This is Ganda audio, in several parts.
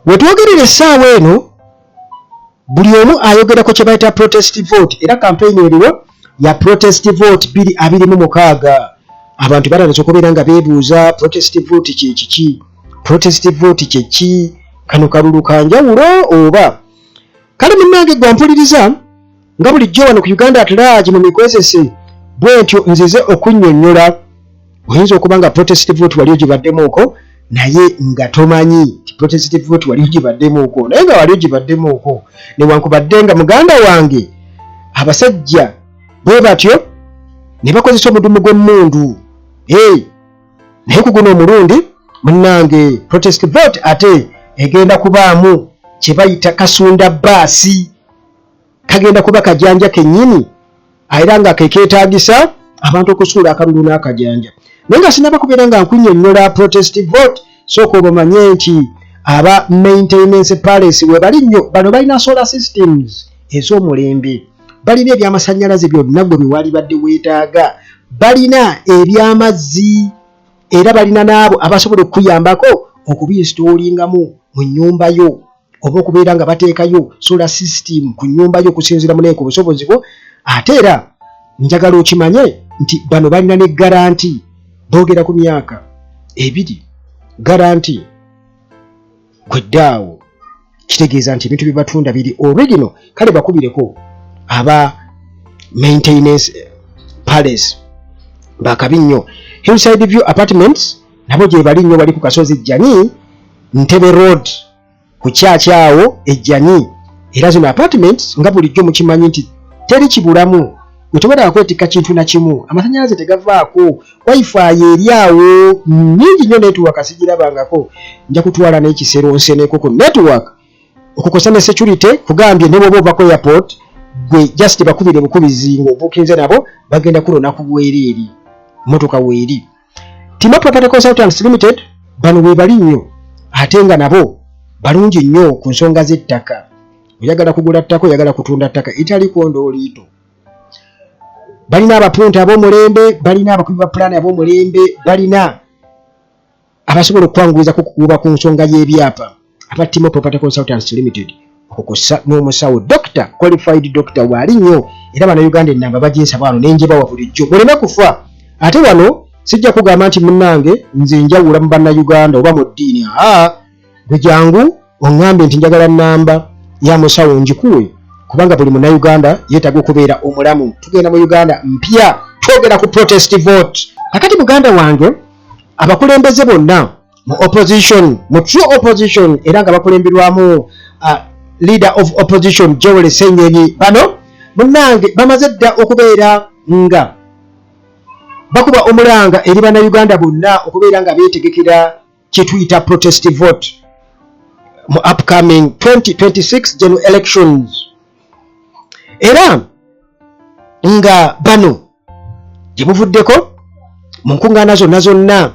Wetwogerera essaawa eno, buli omu ayogerako kye bayita protest vote, era campaign eriwo ya protest vote 2026. Abantu batandise okubeera nga beebuuza, protest vote kye kiki? Protest vote kye ki? Kano kalulu kanjawulo oba? Kale munnange, gwampuliriza nga bulijjo wano ku Uganda at Large mu mikwesese bwentyo, nzize okunnyonnyola. Oyinza okuba nga protest vote wali ogibaddemuuko naye nga tomanyi ti protest vote wali ogibaddemuuko, naye nga wali ogibaddemuuko, newankubadde nga muganda wange abasajja bwe batyo ne bakozesa omudumu gw'emmundu. Hey, naye ku guno omulundi munnange, protest vote ate egenda kubaamu kye bayita kasunda baasi. Kagenda kuba kajanja kennyini, era nga kekeetaagisa abantu okusuula akalulu n'akajanja. Naye nga sinaba kubeera nga nkunnyonnyola protest vote, sooka obamanye nti aba Maintenance Palace we bali nnyo. Bano balina solar systems ez'omulembe, balina ebyamasannyalaze byonna gwe bye badde weetaaga, balina ebyamazzi, era balina n'abo abasobola okukuyambako okubinstallingamu mu nnyumba yo oba okubeera nga bateekayo solar system ku nnyumba yo okusinziira munaye ku busobozi bwo. Ate era njagala okimanye nti bano balina ne guarantee, boogera ku myaka 2 guarantee gweddaawo. Kitegeeza nti ebintu bye batunda biri original. Kale bakubireko aba Maintenance Palace, bakabi nnyo. Hillside View Apartments nabo gye bali nnyo, bali ku kasozi Jjani, Ntebe Road, ku kyakyawo ejjani. Era zino apartments nga bulijjo mukimanyi nti teri kibulamu, gwe tewetaaga kwetikka kintu na kimu. Amasanyalaze tegavaako, wifi eri awo nnyingi nnyo, network sigirabangako, nja kutwala n'ekisero nseneko ku network. Okukosa ne security kugambye ne bw'oba ova ku airport, gwe just bakubire bukubizi ng'obuukinze, nabo bagenda kulona ku bwereeri, motoka weeri. Tima Property Consultants Limited, bano we bali nnyo, ate nga nabo balungi nnyo ku nsonga z'ettaka. Oyagala kugula ttaka, oyagala kutunda ttaka, etaliko ndooliito. Balina abapunta ab'omulembe, balina abakubi ba pulaani ab'omulembe, balina abasobola okukwanguyiza kukukuba ku nsonga y'ebyapa, aba Timo Property Consultants Limited. Okukosa n'omusawo doctor, qualified doctor waali nnyo. Era Bannayuganda ennamba baginsaba wano nenjebawa bulijjo, muleme kufa. Ate wano sijja kugamba nti munnange nze njawula mu Bannayuganda oba mu ddiini. Aa, gwe jangu oŋŋambe nti njagala nnamba ya musawo, njikuwe, kubanga buli Munnayuganda yeetaaga okubeera omulamu. Tugenda mu Uganda mpya, twogera ku protest vote. Kakati muganda wange, abakulembeze bonna mu opposition, mu true opposition, era nga bakulemberwamu leader of opposition Joel Ssenyonyi, bano munnange bamaze dda okubeera nga bakuba omulanga eri Bannayuganda bonna okubeera nga beetegekera kyetuyita protest vote mu upcoming 2026 general elections. Era nga bano gye buvuddeko mu nkuŋŋaana zonna zonna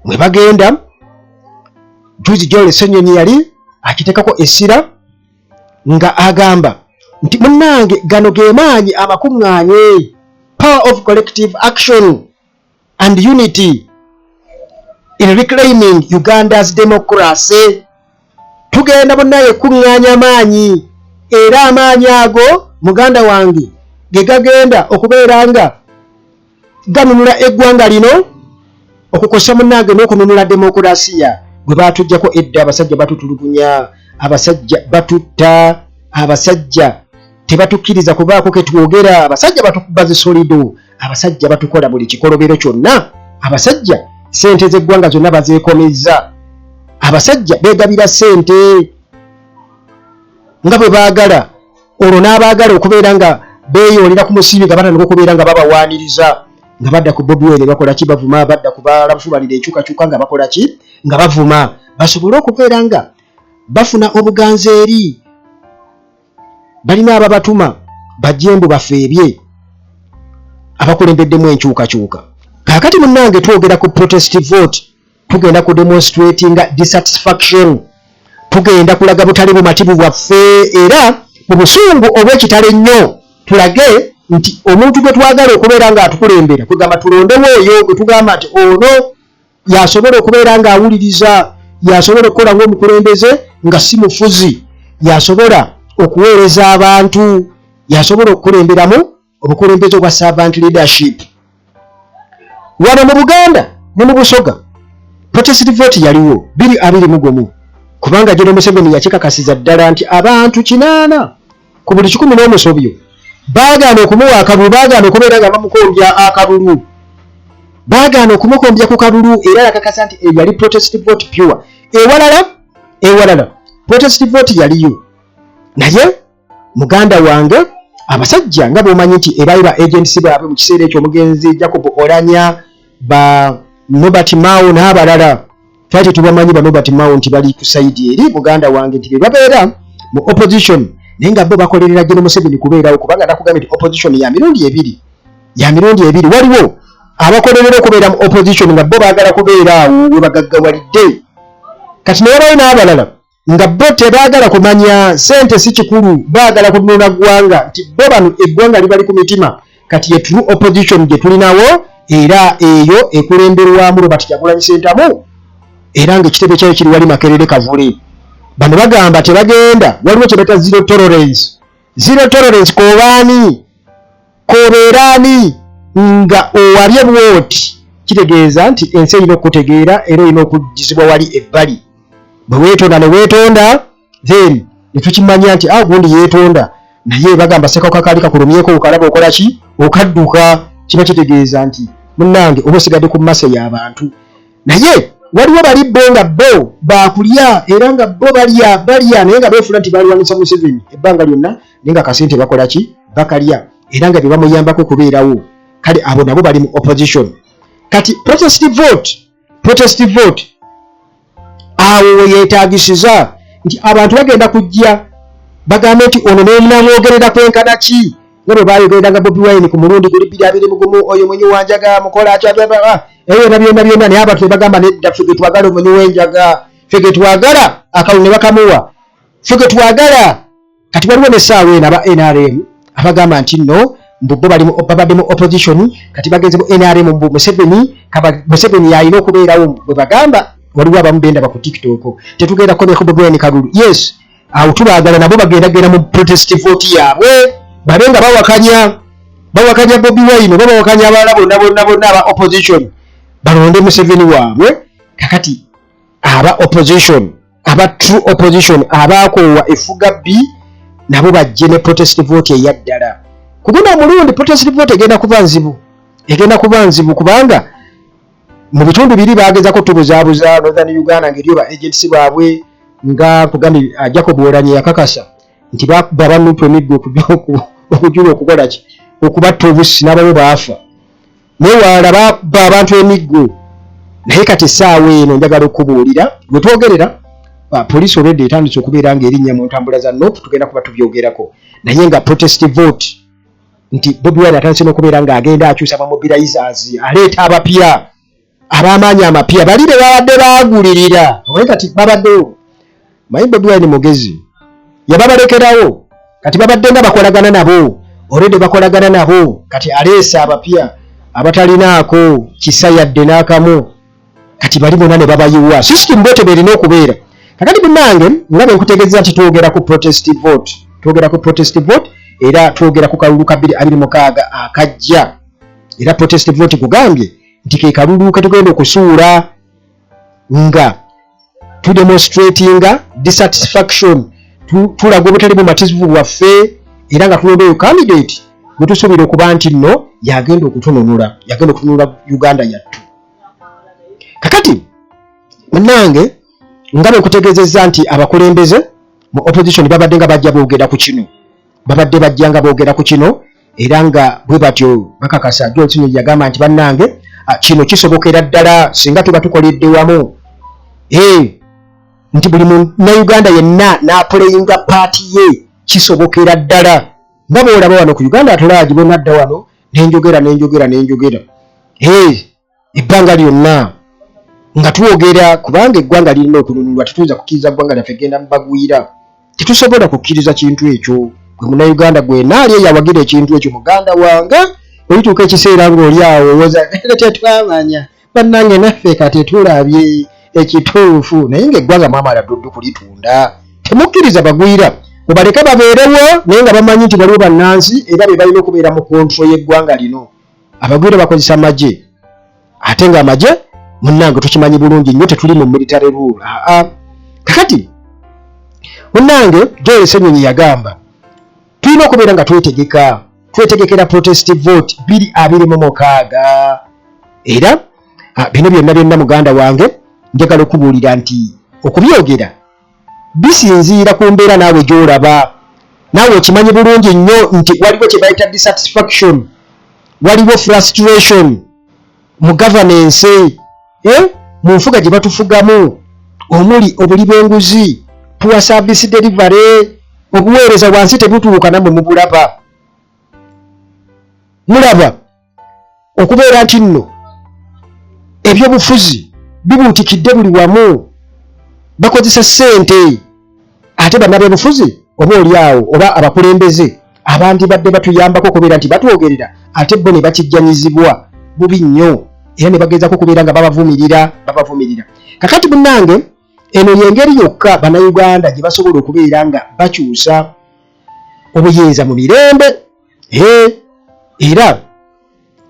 mwe bagenda, juzi Joel Ssenyonyi yali akiteekako essira nga agamba nti munnange, gano ge maanyi amakuŋŋaanye, power of collective action and unity in reclaiming Uganda's democracy. Tugenda munnaye kuŋŋaanya amaanyi, era amaanyi ago muganda wange ge gagenda okubeera nga ganunula eggwanga lino, okukosa munnange n'okununula demokurasiya gwe baatuggyako edda. Abasajja batutulugunya, abasajja batutta, abasajja tebatukkiriza kubaako ke twogera, abasajja batukuba zisolido, abasajja batukola buli kikolobero kyonna, abasajja sente z'eggwanga zonna bazeekomezza, abasajja beegabira sente nga bwe baagala. Olwo n'abaagala okubeera nga beeyoolera ku musimbi nga batandika okubeera nga babawaaniriza, nga badda ku Bobi Wine bakola ki? Bavuma. Badda ku balafubalira enkyukakyuka nga bakola ki? Nga bavuma, basobole okubeera nga bafuna obuganzi eri balina ababatuma bajje mbu bafeebye abakulembeddemu enkyukakyuka. Kaakati munnange, twogera ku protest vote. Tugenda ku demonstratinga dissatisfaction, tugenda kulaga butali bumativu bwaffe, era mu busungu obw'ekitalo ennyo tulage nti omuntu gwe twagala okubeera ng'atukulembera, kwegamba tulondewo oyo gwe tugamba nti ono yasobola okubeera ng'awuliriza, Yasobola okukola ng'omukulembeze nga si mufuzi, yasobola okuweereza abantu, yasobola okukulemberamu obukulembeze obwa servant leadership. Wano mu Buganda ne mu Busoga protest vote yaliwo 2021, kubanga General Museveni yakikakasiza ddala nti abantu 80 ku buli 100 n'omusobyo baagaana okumuwa akalulu, baagaana okubeera nga bamukombya akalulu, baagaana okumukombya ku kalulu, era yakakasa nti eyo yali protest vote pure. Ewalala protest vote yaliyo, naye muganda wange, abasajja nga bw'omanyi nti ebaali ba agents baabwe mu kiseera ekyo, omugenzi Jacob Oulanyah, ba Norbert Mao n'abalala, twali tetubamanyi ba Norbert Mao nti bali ku side eri, muganda wange, nti be babeera mu opposition, naye nga bo bakolerera General Museveni kubeerawo, kubanga nakugambye nti opposition ya mirundi ebiri, ya mirundi ebiri. Waliwo abakolerera okubeera mu opposition nga bo baagala kubeera awo we bagaggawalidde kati, ne wabayo n'abalala nga bo tebaagala kumanya sente si kikulu, baagala kununula ggwanga, nti bo bano eggwanga libali ku mitima. Kati ye true opposition gye tulinawo, era eyo ekulemberwamu Robert Kyagulanyi Ssentamu, era ng'ekitebe kyayo kiri wali Makerere Kavule. Bano bagamba tebagenda, waliwo kye bayita zero tolerance. Zero tolerance, kobaani kobeeraani nga owabye bwoti, kitegeeza nti ensi erina okukutegeera era erina okugizibwa wali ebbali. Bwe weetonda ne weetonda, then ne tukimanya nti ah, gundi yeetonda, naye bagamba ssekawuka kaali kakulumyeko, okalaba okola ki? Okadduka. Kiba kitegeeza nti munnange oba osigadde ku masa y'abantu. Naye waliwo bali bo nga bo bakulya, era nga bo balya balya, naye nga beefuula nti balwanisa Museveni ebbanga lyonna, naye nga kasente bakola ki? Bakalya, era nga bye bamuyambako okubeerawo. Kale abo nabo bali mu opposition. Kati protest vote awo we yeetagisiza nti abantu bagenda kujja bagambe nti ono n'omunamwogerera kwenkana ki, nga bwe bayogereranga Bobi Wine ku mulundi guli 2021, oyo mwenyi wanjaga, mukola atya, ebyo byonna byonna byonna, naye abantu ne bagamba nedda, ffe ge twagala omunyi w'enjaga, ffe ge twagala, akalulu ne bakamuwa, ffe ge twagala. Kati waliwo n'essaawa eno aba NRM abagamba nti nno mbu bo bali babadde mu opposition, kati bagenze mu NRM, mbu Museveni Museveni yalina okubeerawo, bwe bagamba. Waliwo abamu bendaba ku TikTok, tetugenda kukomyako Bobi Wine kalulu. Yes, awo tubaagala nabo bagenda genda mu protest vote yaabwe, babe nga bawakanya Bobi Wine oba bawakanya abalala bonna bonna bonna aba opposition, balonde Museveni waabwe. Kakati aba opposition, aba true opposition, abaakoowa effuga bbi, nabo bajje ne protest vote eyaddala. Ku guno omulundi protest vote egenda kuba nzibu, egenda kuba nzibu, kubanga mu bitundu biri bagezako tubuzaabuza Northern Uganda ng'eriyo ba agents baabwe, nga nkugambye Jacob Oulanyah yakakasa nti bakuba abanupu emiggo okujula okukola ki? Okubatta obussi, n'abamu baafa, naye walala bakuba abantu emiggo. Naye kati essaawa eno njagala okukubuulira we twogerera, poliisi olwedde etandise okubeera ng'erinnya mu ntambula za NUP, tugenda kuba tubyogerako, naye nga protest vote nti Bobi Wine atandise n'okubeera ng'agenda akyusa ba mobilizers, aleeta abapya, ab'amaanyi amapya, bali be babadde baagulirira. Omanyi kati babaddewo, manyi Bobi Wine mugezi, yababalekerawo, kati babadde nga bakolagana nabo, olwedde bakolagana nabo, kati aleese abapya abatalinaako kisa yadde n'akamu, kati bali bonna ne babayiwa. System bwete bwerina okubeera. Kakati munnange, nga bwe nkutegeeza nti twogera ku protest vote, twogera ku protest vote, era twogera ku kalulu ka 2026 akajja, era protest vote kugambye nti ke kalulu ketugenda okusuula nga tudemonstratinga dissatisfaction, tulaga obutali bumativu bwaffe, era nga tulonda oyo candidate gwe tusuubira okuba nti nno yagenda okutununula, yagenda okutununula Uganda yattu. Kakati munnange, nga bwe nkutegeezezza nti abakulembeze mu opposition babadde nga bajja boogera ku kino, babadde bajja nga boogera ku kino, era nga bwe batyo bakakasa. Johnson yagamba nti bannange, kino kisobokera ddala singa tuba tukoledde wamu, nti buli munnauganda yenna n'aplayinga part ye, kisobokera ddala. Nga bw'olaba wano ku Uganda at Large, bwe nadda wano nenjogera nenjogera nenjogera ebbanga lyonna nga twogera, kubanga eggwanga lirina okununulwa. Tetuyinza kukkiriza ggwanga lyaffe genda mubagwira, tetusobola kukkiriza kintu ekyo. Gwe Munnayuganda gwenaali eyo awagira ekintu ekyo, muganda wange, olituuka ekiseera ng'oli awo owoza tetwamanya, bannange naffe kati tulabye. Ekituufu, naye ng'eggwanga mwamala dduddu kulitunda. Temukkiriza bagwira, mubaleke babeerewo, naye nga bamanyi nti waliwo bannansi era be balina okubeera mu control y'eggwanga lino. Abagwira bakozesa magye, ate ng'amagye, munnange, tukimanyi bulungi nnyo, tetuli mu military rule. Aa, kakati munnange, Joel Ssenyonyi yagamba tulina okubeera nga twetegeka, twetegekera protest vote 2026. Era bino byonna byonna, muganda wange, njagala okubuulira nti okubyogera bisinziira ku mbeera naawe gy'olaba. Naawe okimanyi bulungi nnyo nti waliwo kye bayita dissatisfaction, waliwo frustration mu governance, eh? Mu nfuga gye batufugamu, omuli obuli bw'enguzi, poor service delivery, obuweereza wansi tebutuuka. Nammwe mubulaba, mulaba okubeera nti nno ebyobufuzi bibuutikidde buli wamu, bakozesa ssente, ate bannabyabufuzi oba oli awo oba abakulembeze abandibadde batuyambako okubeera nti batwogerera, ate bo ne bakijjanyizibwa bubi nnyo era ne bagezaako okubeera nga babavumirira, babavumirira. Kakati munnange, eno y'engeri yokka Bannayuganda gye basobola okubeera nga bakyusa obuyinza mu mirembe. Era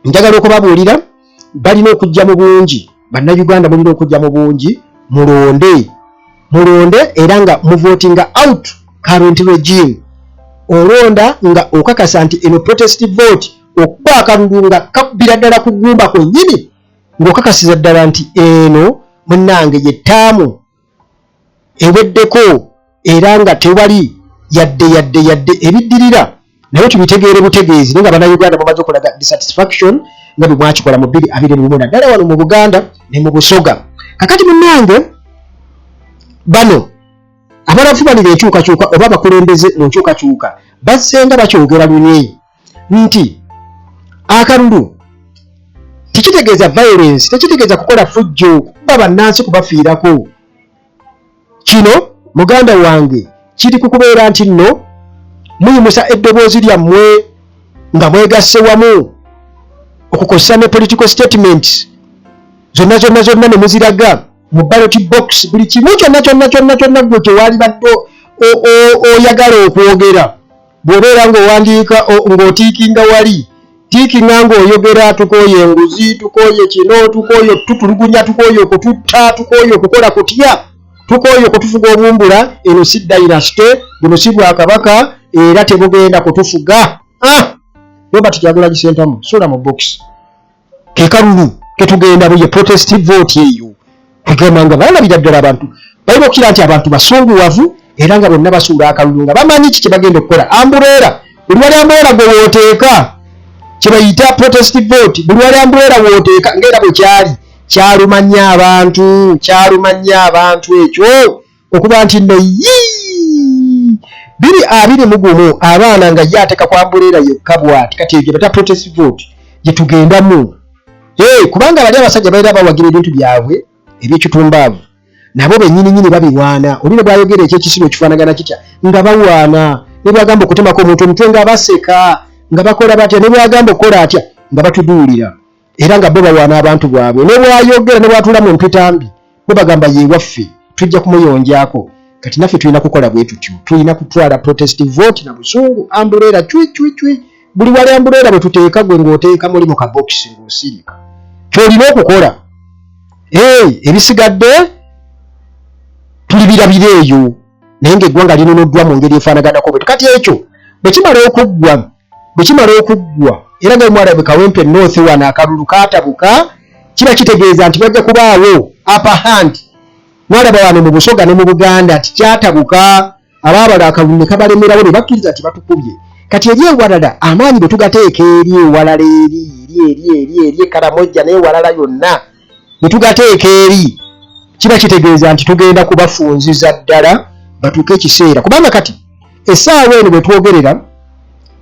njagala okubabuulira, balina okujja mu bungi. Bannayuganda mulina okujja mu bungi, mulonde, mulonde, era nga muvotinga out current regime. Olonda nga okakasa nti eno protest vote, okuba akalulu nga kakubira ddala ku ggumba kwennyini, ng'okakasiza ddala nti eno, munnange, yettaamu eweddeko, era nga tewali yadde yadde yadde ebiddirira. Naye tubitegeere butegeezi, naye nga Bannayuganda mumaze okulaga dissatisfaction nga bwe mwakikola mu 2021, naddala wano mu Buganda ne mu Busoga. Kakati munnange, bano abalafubanira enkyukakyuka oba abakulembeze mu nkyukakyuka bazzenga bakyogera lunye nti akalulu tekitegeeza violence, tekitegeeza kukola fujjo, kuba bannansi kubafiirako. Kino, muganda wange, kiri ku kubeera nti nno muyimusa eddoboozi lyammwe nga mwegasse wamu okukozesa ne political statements zonna zonna zonna ne muziraga mu ballot box. Buli kimu kyonna kyonna kyonna kyonna gwe kyewalibadde oyagala okwogera, bw'obeera ng'owandiika, ng'otiikinga wali tiikinga ng'oyogera, "Tukooye enguzi, tukooye kino, tukooye okututulugunya, tukooye okututta, tukooye okukola kutya, tukooye okutufuga obumbula. Eno si dynasty, buno si bwakabaka, era tebugenda kutufuga." Ah! Robert Kyagulanyi Ssentamu, sula mu box. Ke kalulu ketugenda buye protest vote eyo, kugamba nga balabira ddala abantu balina okukira nti abantu basunguwavu, era nga bonna basuula akalulu nga bamanyi ki kye bagenda okukola. Umbrella, buli wali umbrella gwe wooteeka, kye bayita protest vote, buli wali umbrella wooteeka, ng'era bwe kyali kyaluma nnyo abantu, kyaluma nnyo abantu ekyo okuba nti nno yii 2021 abaana nga ye ateeka ku umbrella yekka bw'ati. Kati eyo gye bata protest vote gye tugendamu. Hey, kubanga bali abasajja balina bawagira ebintu byabwe ebyekitumbaavu, nabo bennyini nyini babiwaana. Oli ne bwayogera ekyekisibo ekifaanagana kitya, nga bawaana. Ne bwagamba okutemako omuntu omutwe, nga baseka, nga bakola batya. Ne bwagamba okukola atya, nga batuduulira, era nga bo bawaana abantu bwabwe. Ne bwayogera, ne bwatuula mu mpitambi, bo bagamba yewaffe, tujja kumuyonjaako. Kati naffe tulina kukola bwe tutyo, tulina kutwala protest vote na busungu. Umbrella cwi cwi cwi, buli wali umbrella bwe tuteeka, gwe ng'oteeka muli mu kabokisi ng'osirika, kyolina okukola. Ebisigadde tulibirabira eyo, naye ng'eggwanga linunuddwa mu ngeri efaanaganako bwetu. Kati ekyo bwe kimala okuggwa, bwe kimala okuggwa, era nga mwalabye Kawempe North wano akalulu kaatabuka, kiba kitegeeza nti wajja kubaawo upper hand. Mwalaba wano mu Busoga ne mu Buganda nti kyatabuka, abaabala akalulu ne kabalemerawo ne bakkiriza nti batukubye. Kati eri ewalala amaanyi bwe tugateeka eri ewalala, eri eri eri eri eri Ekaramojja n'ewalala yonna bwe tugateeka eri, kiba kitegeeza nti tugenda kubafunziza ddala batuuke ekiseera. Kubanga kati essaawa eno bwe twogerera,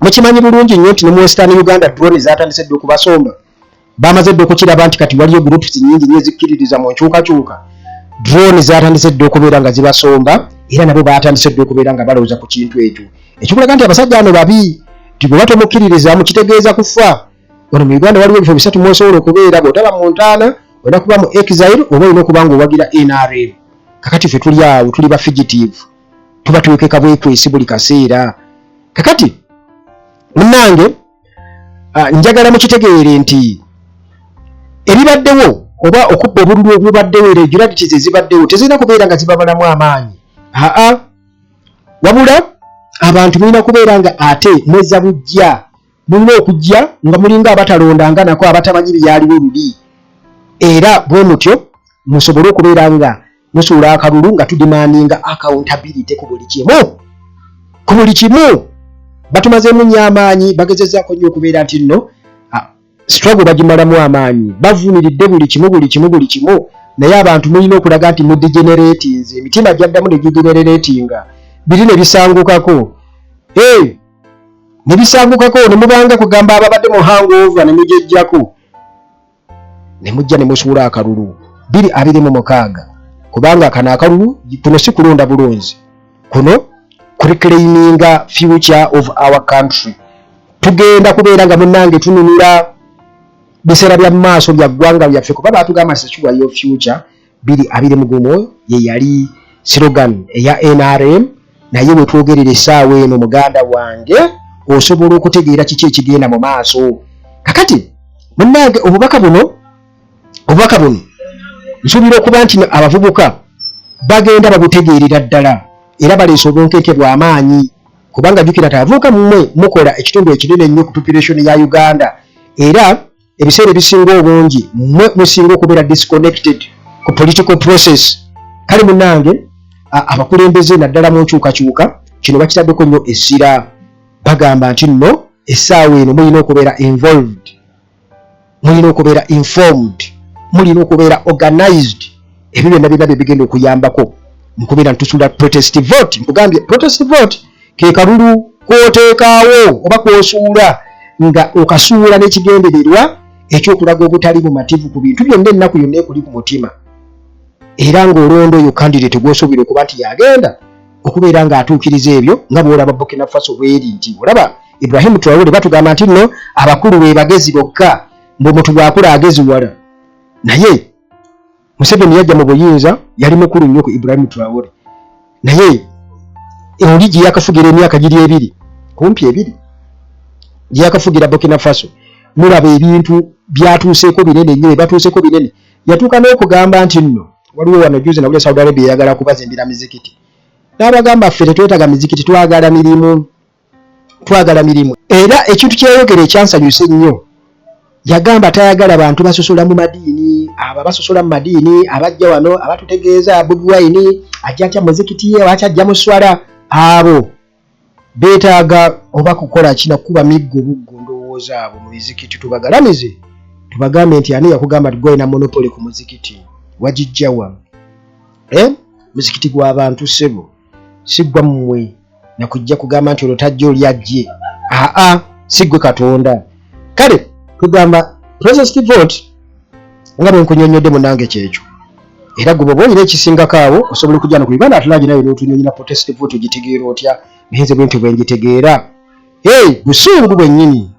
mukimanyi bulungi nnyo nti ne mu Western Uganda drone zatandise dda okubasomba. Bamaze dda okukiraba nti kati waliyo groups nyingi nnyo ezikkiririza mu nkyukakyuka. Drone zatandise dda okubeera nga zibasomba, era nabo batandise dda okubeera nga balowooza ku kintu ekyo, ekikulaga nti abasajja bano babi, nti bwe batomukkiririzaamu kitegeeza kufa. Wano mu Uganda waliwo ebifo bisatu mwosobola okubeera: bw'otaba mu ntaana, Olina kuba mu exile oba olina okuba nga owagira NRM. Kakati ffe tuli awo, tuli ba fugitive, tuba twekeka bwekwesi buli kaseera. Kakati munnange, njagala mukitegeere nti ebibaddewo oba okubba obululu obubaddewo, irregularities ezibaddewo, tezirina kubeera nga zibabalamu amaanyi. Aa, wabula abantu mulina kubeera nga ate mwezza bujja. Mulina okujja nga mulinga abatalondanga nako, abatamanyi byaliwo luli, era bwe mutyo musobole okubeera nga musuula akalulu nga tudemandinga accountability ku buli kimu, ku buli kimu. Batumazeemu nnyo amaanyi, bagezezaako nnyo okubeera nti nno struggle bagimalamu amaanyi, bavumiridde buli kimu, buli kimu, buli kimu. Naye abantu mulina okulaga nti mudegeneratinze, emitima gyaddamu ne gidegeneratinga, biri ne bisangukako. Hey, ne bisangukako ne mubanga kugamba ababadde mu hangover ne mujejjako ne mujja ne musuula akalulu 2026, kubanga kano akalulu kuno si kulonda bulonzi, kuno kureclaiminga future of our country. Tugenda kubeera nga munnange tununula biseera bya maaso bya ggwanga lyaffe, kuba baatugamba "Secure your future 2021" ye yali slogan eya NRM. Naye bwe twogerera essaawa eno, muganda wange, osobola okutegeera kiki ekigenda mu maaso. Kakati munnange, obubaka buno nsuubira okuba nti abavubuka bagenda babutegeerera ddala era baleese obunkenke bw'amaanyi, kubanga jjukira nti abavubuka mmwe mukola ekitundu ekinene ennyo ku population ya Uganda, era ebiseera ebisinga obungi mmwe musinga okubeera disconnected ku political process. Kale munnange, abakulembeze naddala mu nkyukakyuka kino bakitaddeko nnyo essira. Bagamba nti nno essaawa eno mulina okubeera involved, mulina okubeera informed, mulina okubeera organized. Ebyo byonna byonna bye bigenda okuyambako mukubeera ntusula protest vote. Nkugambye, protest vote ke kalulu k'oteekaawo oba k'osuula nga okasuula n'ekigendererwa ekyokulaga obutali bumativu ku bintu byonna, ennaku yonna ekuli ku mutima, era ng'olonda oyo candidate gw'osuubira okuba nti yagenda okubeera ng'atuukiriza ebyo, nga bw'olaba Burkina Faso bweri nti olaba Ibrahim Traore. Batugamba nti nno abakulu be bagezi bokka, ng'omuntu bw'akula ageziwala. Naye Museveni yajja mu buyinza yali mukulu nnyo ku Ibrahim Traore, naye oli gye yakafugira emyaka giri 2, kumpi 2 gye yakafugira Burkina Faso, mulaba ebintu byatuuseeko binene nnyo, batuuseeko binene. Yatuuka n'okugamba nti nno waliwo wano juzi nawulira Saudi Arabia eyagala kubazimbira mizikiti, n'abagamba, "Ffe tetwetaaga mizikiti, twagala mirimu, twagala mirimu." Era ekintu kyeyayogera ekyansanyusa ennyo, yagamba tayagala bantu basosola mu madiini. Abo abasosola mu madiini abajja wano abatutegeeza Bobi Wine ajja atya muzikiti ye, lwaki ajja mu swala, abo beetaaga oba kukola kina kuba miggo buggo. Ndowooza abo mu mizikiti tubagalamize, tubagambe nti ani yakugamba nti gwalina monopoly ku muzikiti? Wagijjawa, eh? Muzikiti gw'abantu ssebo, si gwa mmwe nakujja kugamba nti olwo tajja oli ajje. Aa, si ggwe Katonda. Kale tugamba protest vote nga bwe nkunyonnyodde munange kyekyo. Era gwe bw'oba olina ekisingako awo, osobola okujja no ku Uganda at Large nayo n'otunyonyola protest vote ogitegeera otya. Naye nze bwe ntyo bwe ngitegeera. Hey, busungu bwennyini.